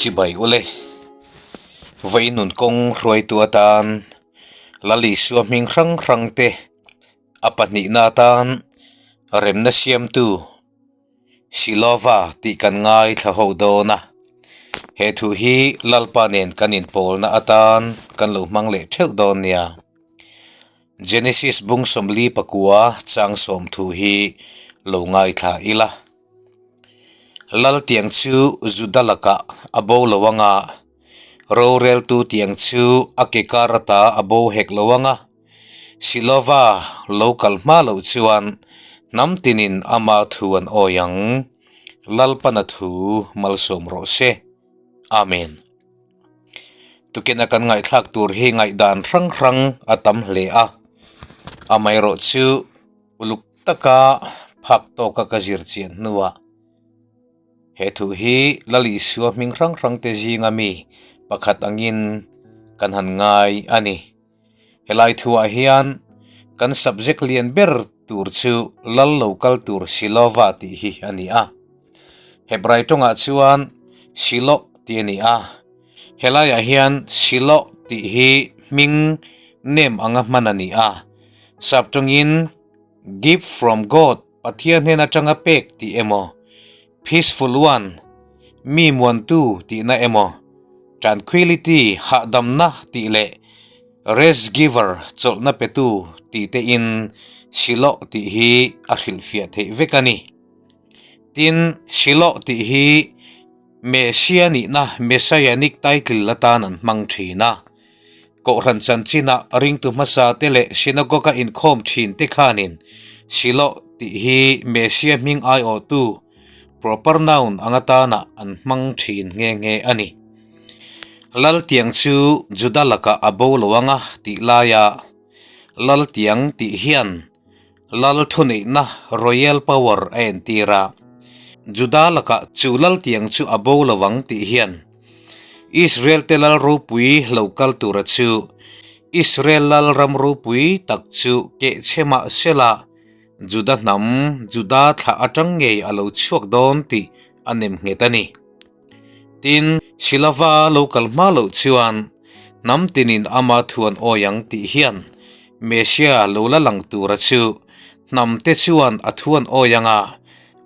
Chibai ule. Vawi nun kawng hruaitu atan Lal Isua hming hrang hrang te a pahnihna atan remna siamtu Silova tih kan ngaithla ho dawn a. He thu hi Lalpa nen kan inpawlna atan kan lo hmang leh theuh dawn nia. Genesis bung 44 chang 30 hi lo ngaithla ila. Lal tiang chu Juda lakah a bo lo ang a, roreltu tiang chu a ke kar ata a bo hek lo ang a. Silova lo kal hma loh chuan hnam tinin ama thu an awi ang. Lalpana thu malsawm rawh se. Amen. Tukina kan ngaihthlak tur hi ngaihdan hrang hrang a tam hle a, amaherawhchu uluk taka phak tawka ka zir chian hnuah he thu hi Lal Isua hming hrang hrang te zinga mi pakhat angin kan han ngai a ni. Helai thuah hian kan subject lian ber tur chu Lal lo kal tur Silova tih hi a ni a. Hebrai tawngah chuan Shiloh tih a ni a. Helaiah hian Shiloh tih hi hming name anga hman a ni a. Sap tawngin Gift from God, Pathian hnen atanga pek tih emaw, Peaceful One, mi muantu tihna emaw, Tranquility, hahdamna tih leh Rest Giver, chawlhna petu tih te in Shiloh tih hi a hrilhfiah theih vek a ni. Tin, Shiloh tih hi Messiah nihna, Messianic title, atan an hmang thin a. Kohhran chanchinah ringtu hmasa te leh synagogue-a inkhawm thin te khanin Shiloh tih hi Messiah hming aiawhtu, proper noun, ang atana an hmang thin nghe nghe a ni. Lal tiang chu Juda lakah a bo lo anga tih laia Lal tiang tih hian Lal thuneihna, royal power, a entir a. Juda lakah chu lal tiang chu a bo lo ang tih hian Israel te lal ropui lo kal tura chu Israel lal ram ropui tak chu kehchhe mah sela Juda hnam Juda thlah atang ngei a lo chhuak dawn tih a nem nghet a ni. Tin, Silava lo kal hma loh chuan hnam tinin ama thuan awi ang tih hian Messia lo la lang tura chu hnam te chuan a thuan awi ang a,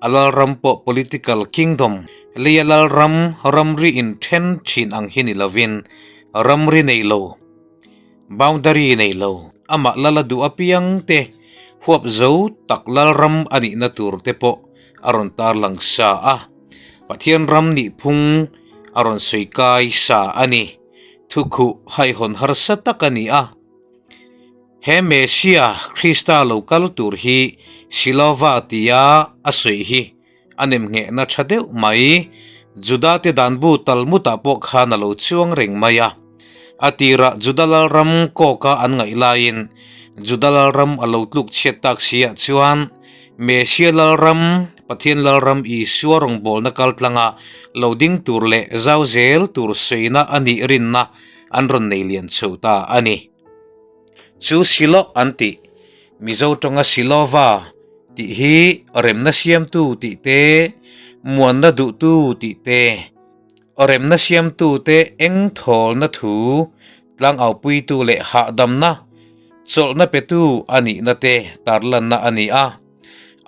a lalram pawh political kingdom leia lalram ramri inthen thin ang hi ni lovin ramri nei lo, boundary nei lo, amah lala duh apiang te huap zo tak lalram a nihna tur te pawh a rawn tarlang sa a. Pathian ram nih phung a rawn sawi kai sa a ni. Thukhuh haihawn harsa tak a ni a. He Messia, Krista lo kal tur hi Silova tia a sawi hi a nemnghehna tha deuh mai. Judate danbu Talmud-ah pawh khan a lo chuang reng mai a. A tirah Juda lalram kawka an ngaih laiin Juda lalram a lo tluk chhiat tak siah chuan Messia lalram, Pathian lalram Isua rawngbawlna kaltlanga lo ding tur leh zau zel tur sawiina a nih rinna an rawn nei lian chho ta a ni. Chu Shiloh an tih, Mizo tawnga Shilova tih hi remna siamtu tih te, muanna duhtu tih te, Remna siamtute eng thawlna thu, tlangaupuitu leh hahdamna, chawlhna petu a nihna te tarlanna a ni a.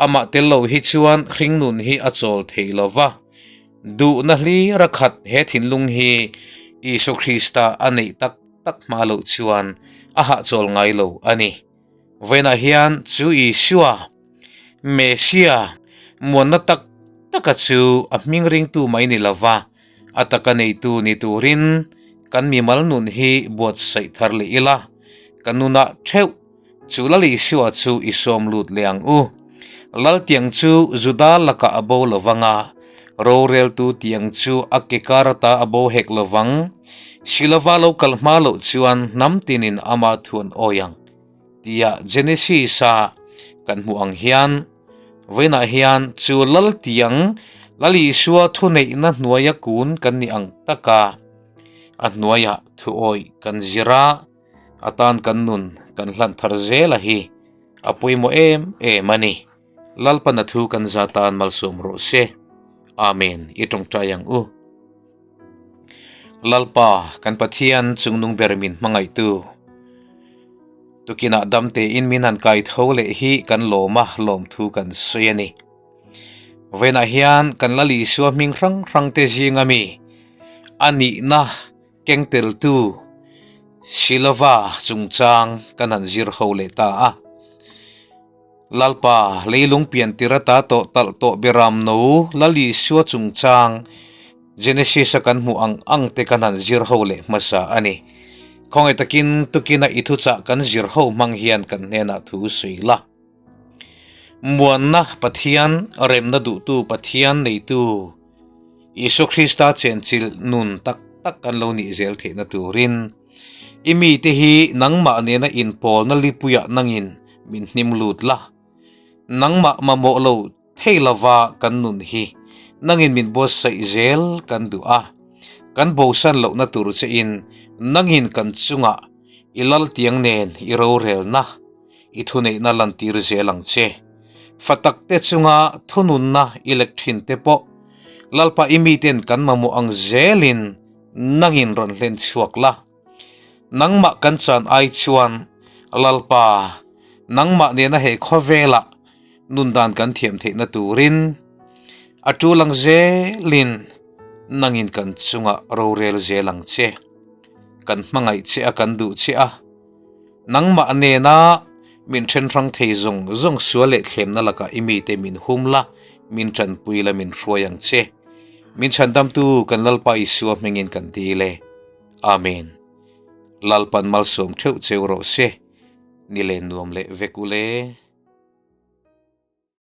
Amah tel lo hi chuan hringnun hi a chawl thei lo va. Duhna hlir a khat he thinlung hi Isua Krista a neih tak tak hma loh chuan a hahchawl ngai lo a ni. Vawiinah hian chu Isua, Messia, muanna tak taka chu a hming ringtu mai ni lova, a taka neitu ni turin kan mimal nun hi buatsaih thar leh ila, ka nunah theuh chu Lal Isua chu i sawm lut leh ang u. Lal tiang chu Juda lakah a bo lovang a, roreltu tiang chu a ke kar ata a bo hek lovang. Silova lo kal hma loh chuan hnam tinin ama thu an awi ang. Tia Genesis-a kan hmuh ang hian, vawiinah hian chu lal tiang Lal Isua thuneihna hnuaia kun kan ni ang taka a hnuaiah thuawih kan zir a, atan kan nun kan hlan thar zela hi a pawimawh em em a ni. Lalpana thu kan za tan malsawm rawh se. Amen. I tawngtai ang u. Lalpa, kan Pathian chungnung ber min hmangaihtu. Tukinah dam tein min han kai tho leh hi kan lawm a, lawmthu kan sawi a ni. Vawiinah hian kan Lal Isua hming hrang hrangte zinga mi a nihna keng teltu Silova chungchang kan han zir ho leh ta a. Lalpa, leilung pian tir ata tawh talh tawh Beram no Lal Isua chungchang Genesis a kan hmuh ang ang te kan han zir ho leh hmasa a ni. Khawngaih takin tukina i thuchah kan zir ho hmang hian kan hnenah thu sawi la. Muanna Pathian, remna duhtu Pathian neitu Isua Krista chenchilh nun tak tak kan lo nih zel theihna turin I mite hi nangmah nena inpawlna lipuiah nangin min hnim lut la. Nangmah mamawh lo thei lova kan nun hi nangin min buatsaih zel kan duh a. Kan bosan lohna tur chein nangin kan chungah i laltiang nen i rorelna, i thuneihna lantir zel ang che. Fa takte chunga thununna i lek thin te pawh Lalpa i miten kan mamawh ang zelin Nangin rawn hlen chhuak la. Nangmah kan chan ai chuan Lalpa, nangmah nena he khawvelah nun dan kan thiam theihna turin a tul ang zelin nangin kan chungah rorel zel ang che. Kan hmangaih che a, kan duh che a. Nangmah nena min then hrang thei zawng zawng sual leh thlemna lakah i mite min hum la, min tanpui la, min hruai ang che. Min chhandamtu kan Lalpa Isua hmingin kan dil e. Amen. Lalpan malsawm theuh cheu rawh se. Ni len nuam leh vek u le.